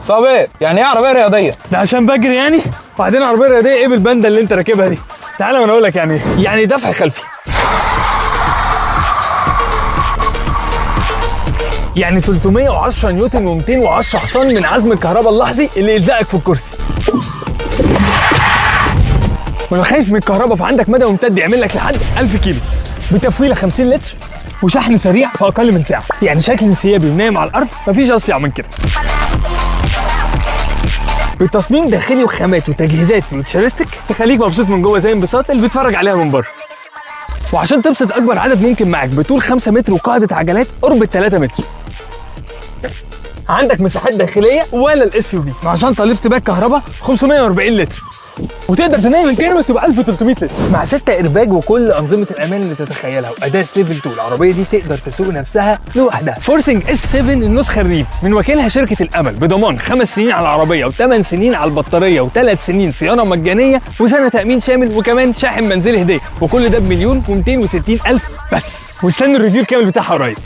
صابر، يعني ايه عربية رياضيه؟ ده عشان بجري يعني. وبعدين عربية رياضية ايه بالباندا اللي انت راكبها دي؟ تعالى وانا اقول لك يعني ايه. يعني دفع خلفي، يعني 310 نيوتن و210 حصان من عزم الكهرباء اللحظي اللي يلزقك في الكرسي. ولو خايف من الكهرباء فعندك مدى ممتد يعمل لك لحد 1000 كيلو بتفويله 50 لتر وشحن سريع في اقل من ساعه. يعني شكل انسيابي ونايم على الارض، مفيش اصيع من كده. بتصميم داخلي وخامات وتجهيزات futuristic تخليك مبسوط من جوه زي انبساط اللي بيتفرج عليها من بره. وعشان تبسط اكبر عدد ممكن معاك بطول 5 متر وقاعدة عجلات قرب 3 متر. عندك مساحات داخلية ولا ال SUV مع شنطه lift back كهرباء 540 لتر، وتقدر تنام الكيرم تبقى 1300 لتر مع 6 ايرباج وكل انظمة الامان اللي تتخيلها و ADAS level 2. العربية دي تقدر تسوق نفسها لوحدها. فورسنج S 7 النسخة الريف من وكيلها شركة الامل بضمان 5 سنين على العربية و8 سنين على البطارية و3 سنين صيانة مجانية وسنة تامين شامل وكمان شاحن منزلي هديه، وكل ده ب1,260,000 بس. واستنوا ال review الكامل بتاعها قريب.